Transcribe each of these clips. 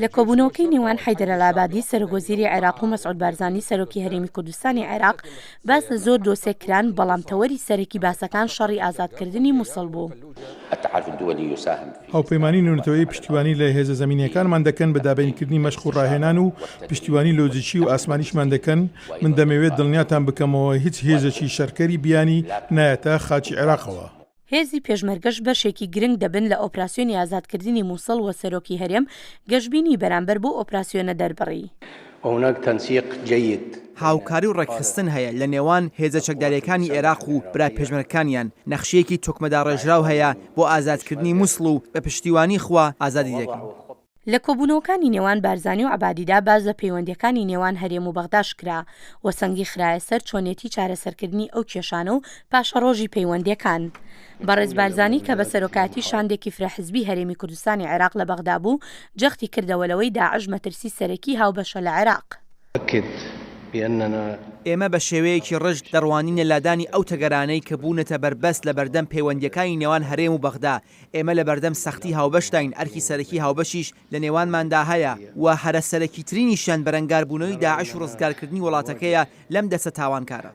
لە کۆبوونەوەکەی نێوان حەیدەر ئەلعەبادی سەرۆک وەزیری عێراق و مەسعود بارزانی سەرۆکی هەرێمی کوردستانی عێراق باس لە زۆر دۆسێ کران، بەڵام تەوەری سەرەکی باسەکان شەڕی ئازادکردنی موسڵ بوو. هاوپەیمانیی نێونەتەوەیی پشتیوانی لە هێزە زەمینییەکانمان دەکەن بە دابینکردنی مەشق و ڕاهێنان و پشتیوانی لۆجیکی و ئاسمانیشمان دەکەن، من دەمەوێت دڵنیاتان بکەمەوە هیچ هێزێکی شەڕکەری بیانی نایەتە خاکی عێراقەوە. هێزی پێشمەرگەش بەشێکی گرنگ دەبن لە ئۆپراسیۆنی ئازادکردنی موسڵ و سەرۆکی هەرێم گەشبینی بەرامبەر بەو ئۆپراسیۆنە دەربڕی. وهناک تنسیق جید. هاوکاری و ڕێکخستن هەیە لە نێوان هێزە چەکدارییەکانی ئێراق و برا پێشمەرگەکانیان، نەخشەیەکی تۆکمەداڕێژراو هەیە بۆ ئازادکردنی موسڵ و بە پشتیوانی خوا ئازادی دەکەین. لە کۆبوونەوەکانی نێوان بارزانی و عەبادیدا باس لە پەیوەندییەکانی نێوان هەرێم و بەغداش کرا و سەنگی خرایە سەر چۆنێتی چارەسەرکردنی ئەو کێشانە و پاشەڕۆژی پەیوەندییەکان. بەڕێز بارزانی کە بە سەرۆکایەتی شاندێکی فرە حزبی هەرێمی کوردستانی عێراق لە بەغدا بوو، جەختی کردەوە لەوەی داعش مەترسی سەرەکی هاوبەشە لە عێراق. ئێمە بە شێوەیەکی ڕژد دەڕوانینە لادانی ئەو تەگەرانەی کە بوونەتە بەربەست لەبەردەم پەیوەندییەکانی نێوان هەرێم و بەغدا، ئێمە لەبەردەم سەختی هاوبەشداین، ئەرکی سەرەکی هاوبەشیش لە نێوانماندا هەیە و هەرە سەرەکیترینیشیان بەرەنگاربوونەوەی داعش و ڕزگارکردنی وڵاتەکەیە لەم دەستە تاوانکارە.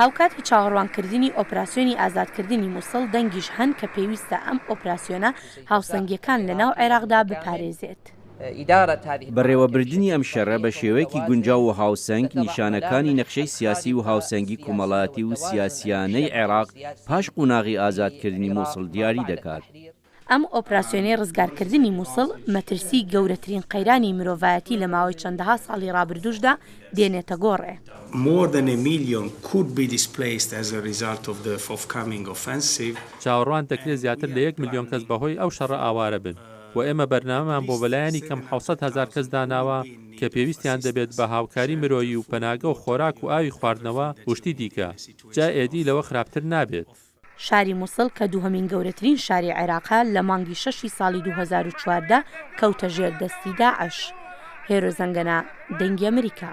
هاوکاتی چاوەڕوانکردنی ئۆپراسیۆنی ئازادکردنی موسڵ، دەنگیش هەن کە پێویستە ئەم ئۆپراسیۆنە هاوسەنگییەکان لەناو عێراقدا بپارێزێت. بەڕێوەبردنی ئەم شەڕە بە شێوەیەکی گونجاو و هاوسەنگ نیشانەکانی نەخشەی سیاسی و هاوسەنگی کۆمەڵایەتی و سیاسییانەی عێراق پاش قۆناغی ئازادکردنی موسڵ دیاری دەکات. ئەم ئۆپراسیۆنەی ڕزگارکردنی موسڵ مەترسیی گەورەترین قەیرانی مرۆڤایەتی لە ماوەی چەندەها ساڵی ڕابردووشدا دێنێتە گۆڕێ. چاوەڕوان دەکرێت زیاتر لە یەک ملیۆن کەس بەهۆی ئەو شەڕە ئاوارە بن. و ئێمە بەرنامەمان بۆ بەلایەنی کەم 700,000 کەس داناوە کە پێویستیان دەبێت بە هاوکاری مرۆیی و پەناگە و خۆراک و ئاوی خواردنەوە و شتی دیکە، جا ئێدی لەوە خراپتر نابێت. شاری موسڵ کە دووهەمین گەورەترین شاری عێراقە لە مانگی شەشی ساڵی 2014 کەوتە ژێر دەستی داعش. هێرۆ زەنگەنە، دەنگی ئەمریکا.